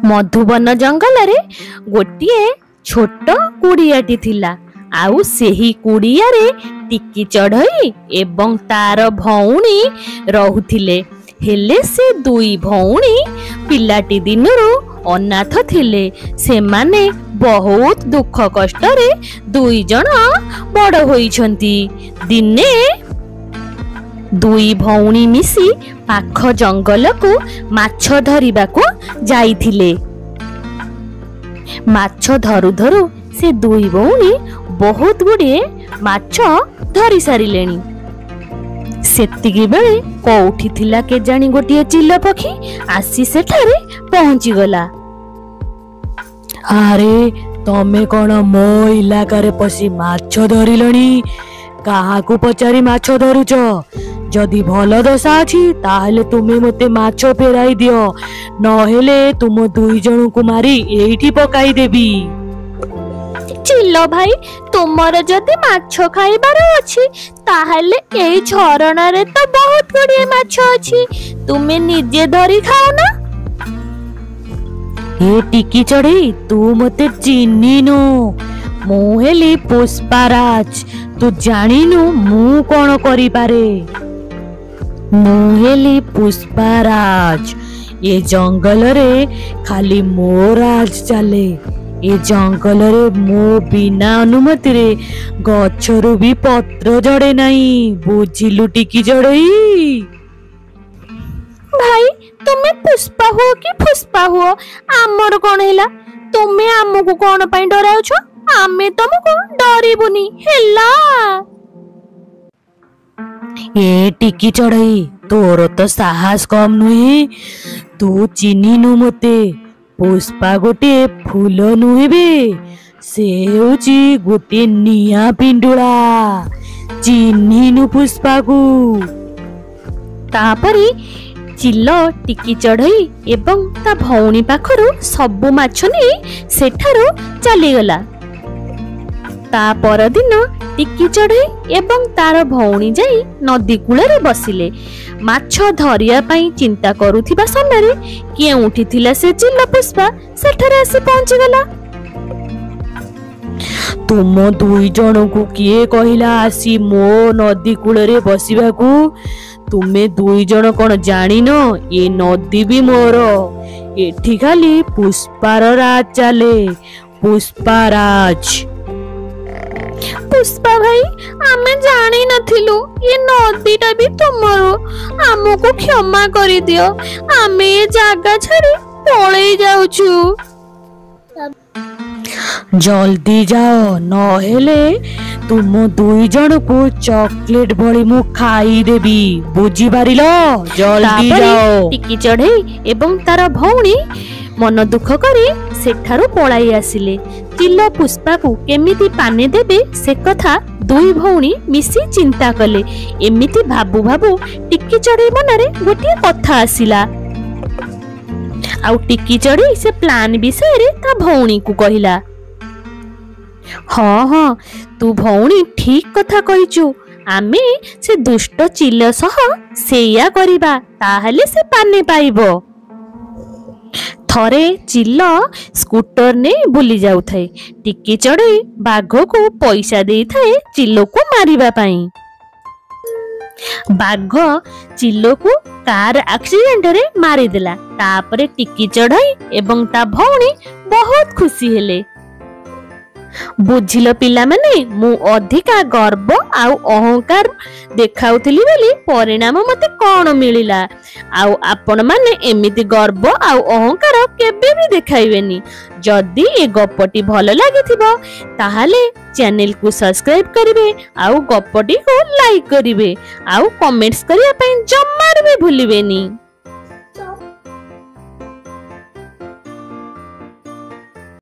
ମଧୁବନ ଜଙ୍ଗଲରେ ଗୋଟିଏ ଛୋଟ କୁଡ଼ିଆଟି ଥିଲା, ଆଉ ସେହି କୁଡ଼ିଆରେ ଟିକି ଚଢ଼େଇ ଏବଂ ତାର ଭଉଣୀ ରହୁଥିଲେ। ହେଲେ ସେ ଦୁଇ ଭଉଣୀ ପିଲାଟି ଦିନରୁ ଅନାଥ ଥିଲେ। ସେମାନେ ବହୁତ ଦୁଃଖ କଷ୍ଟରେ ଦୁଇ ଜଣ ବଡ଼ ହୋଇଛନ୍ତି। ଦିନେ ଦୁଇ ଭଉଣୀ ମିଶି ପାଖ ଜଙ୍ଗଲକୁ ମାଛ ଧରିବାକୁ ଯାଇଥିଲେ। ମାଛ ଧରୁ ଧରୁ ସେ ଦୁଇ ଭଉଣୀ ବହୁତ ଗୁଡ଼ିଏ ମାଛ ଧରି ସାରିଲେଣି। ସେତିକି ବେଳେ କୋଉଠି ଥିଲା କେଜାଣି, ଗୋଟିଏ ଚିଲ ପକ୍ଷୀ ଆସି ସେଠାରେ ପହଞ୍ଚିଗଲା। ଆରେ, ତମେ କଣ ମୋ ଇଲାକାରେ ପଶି ମାଛ ଧରିଲଣି? କାହାକୁ ପଚାରି ମାଛ ଧରୁଛ? ଯଦି ଭଲ ଦଶା ଅଛି ତାହେଲେ ତୁମେ ମୋତେ ମାଛ ଫେରାଇ ଦିଅ, ନହେଲେ ତୁମ ଦୁଇ ଜଣଙ୍କୁ ମାରି ଏଇଠି ପକାଇଦେବି। ଚିଲ ଭାଇ, ତୁମର ଯଦି ମାଛ ଖାଇବାର ଅଛି ତାହେଲେ ଏଇ ଝରଣାରେ ତ ବହୁତ ଗୁଡ଼ିଏ ମାଛ ଅଛି, ତୁମେ ନିଜେ ଧରି ଖାଉନ। ଏ ଟିକି ଚଢ଼େଇ, ତୁ ମତେ ଚିହ୍ନିନୁ। ମୁଁ ହେଲି ପୁଷ୍ପାରାଜ। ତୁ ଜାଣିନୁ ମୁଁ କଣ କରିପାରେ। ମୁଁ ହେଲି ପୁଷ୍ପାରାଜ। ଏ ଜଙ୍ଗଲରେ ଖାଲି ମୋ ରାଜ ଚାଲେ। ଏ ଜଙ୍ଗଲରେ ମୋ ବିନା ଅନୁମତିରେ ଗଛରୁ ବି ପତ୍ର ଝଡ଼େ ନାହିଁ, ବୁଝିଲୁ ଟିକି ଚଢ଼େଇ? ଭାଇ, ତୁମେ ପୁଷ୍ପା ହୁଅ କି ଫୁଷ୍ପା ହୁଅ, ଆମର କଣ ହେଲା? ତୁମେ ଆମକୁ କଣ ପାଇଁ ଡରାଉଛ? ଆମେ ତମକୁ ଡରିବୁନି, ହେଲା? ଏ ଟିକି ଚଢ଼େଇ, ତୋର ତ ସାହସ କମ ନୁହେଁ। ତୁ ଚିହ୍ନିନୁ ମତେ। ପୁଷ୍ପା ଗୋଟିଏ ଫୁଲ ନୁହେଁ ବେ, ସେ ହେଉଛି ଗୋଟିଏ ନିଆଁ ପିଣ୍ଡୁଳା। ଚିହ୍ନିନୁ ପୁଷ୍ପାକୁ। ତାପରେ ଚିଲ ଟିକି ଚଢ଼େଇ ଏବଂ ତା ଭଉଣୀ ପାଖରୁ ସବୁ ମାଛ ନେଇ ସେଠାରୁ ଚାଲିଗଲା। ତା ପରଦିନ ଟିକି ଚଢ଼େଇ ଏବଂ ତାର ଭଉଣୀ ଯାଇ ନଦୀ କୂଳରେ ବସିଲେ। ମାଛ ଧରିବା ପାଇଁ ଚିନ୍ତା କରୁଥିବା ସମୟରେ କେଉଁଠି ଥିଲା ସେ ଚିଲ ପୁଷ୍ପା ସେଠାରେ ଆସି ପହଞ୍ଚିଗଲା। ତୁମ ଦୁଇ ଜଣଙ୍କୁ କିଏ କହିଲା ଆସି ମୋ ନଦୀ କୂଳରେ ବସିବାକୁ? ତୁମେ ଦୁଇ ଜଣ କଣ ଜାଣିନ ଏ ନଦୀ ବି ମୋର? ଏଠି ଖାଲି ପୁଷ୍ପାର ରାଜ ଚାଲେ, ପୁଷ୍ପାରାଜ। ପୁଷ୍ପା ଭାଇ, ଆମେ ଜାଣିନଥିଲୁ ଏ ନଦୀଟା ବି ତୁମର। ଆମକୁ କ୍ଷମା କରିଦିଅ, ଆମେ ଏ ଜାଗା ଛାଡ଼ି ପଳେଇ ଯାଉଛୁ। ଜଲ୍ଦି ଯାଅ, ନହେଲେ ତୁମ ଦୁଇ ଜଣକୁ ଚକୋଲେଟ ଭଳି ମୁଁ ଖାଇଦେବି, ବୁଝିପାରିଲ? ଜଲ୍ଦି ତାପରେ ଯାଅ। ଟିକି ଚଢ଼େଇ ଏବଂ ତାର ଭଉଣୀ ମନ ଦୁଃଖ କରି ସେଠାରୁ ପଳାଇ ଆସିଲେ। ଚିଲ ପୁଷ୍ପାକୁ କେମିତି ପାନେ ଦେବେ ସେ କଥା ଦୁଇ ଭଉଣୀ ମିଶି ଚିନ୍ତା କଲେ। ଏମିତି ଭାବୁ ଭାବୁ ଟିକି ଚଢ଼େଇ ମନରେ ଗୋଟିଏ କଥା ଆସିଲା, ଆଉ ଟିକି ଚଢ଼େଇ ସେ ପ୍ଲାନ୍ ବିଷୟରେ ତା ଭଉଣୀକୁ କହିଲା। ହଁ ହଁ, ତୁ ଭଉଣୀ ଠିକ କଥା କହିଛୁ। ଆମେ ସେ ଦୁଷ୍ଟ ଚିଲ ସହ ସେଇଆ କରିବା, ତାହେଲେ ସେ ପାନେ ପାଇବ। ଥରେ ଚିଲ ସ୍କୁଟର ନେଇ ବୁଲି ଯାଉଥାଏ। ଟିକି ଚଢ଼େଇ ବାଘକୁ ପଇସା ଦେଇଥାଏ ଚିଲକୁ ମାରିବା ପାଇଁ। ବାଘ ଚିଲକୁ କାର ଆକ୍ସିଡେଣ୍ଟରେ ମାରିଦେଲା। ତାପରେ ଟିକି ଚଢ଼େଇ ଏବଂ ତା ଭଉଣୀ ବହୁତ ଖୁସି ହେଲେ। ବୁଝିଲ ପିଲାମାନେ, ମୁଁ ଅଧିକା ଗର୍ବ ଆଉ ଅହଙ୍କାର ଦେଖାଉଥିଲି ବୋଲି ପରିଣାମ ମତେ କଣ ମିଳିଲା। ଆଉ ଆପଣମାନେ ଏମିତି ଗର୍ବ ଆଉ ଅହଙ୍କାର କେବେ ବି ଦେଖାଇବେନି। ଯଦି ଏ ଗପଟି ଭଲ ଲାଗିଥିବ ତାହେଲେ ଚ୍ୟାନେଲକୁ ସବସ୍କ୍ରାଇବ କରିବେ, ଆଉ ଗପଟିକୁ ଲାଇକ୍ କରିବେ, ଆଉ କମେଣ୍ଟସ୍ କରିବା ପାଇଁ ଜମାରୁ ବି ଭୁଲିବେନି।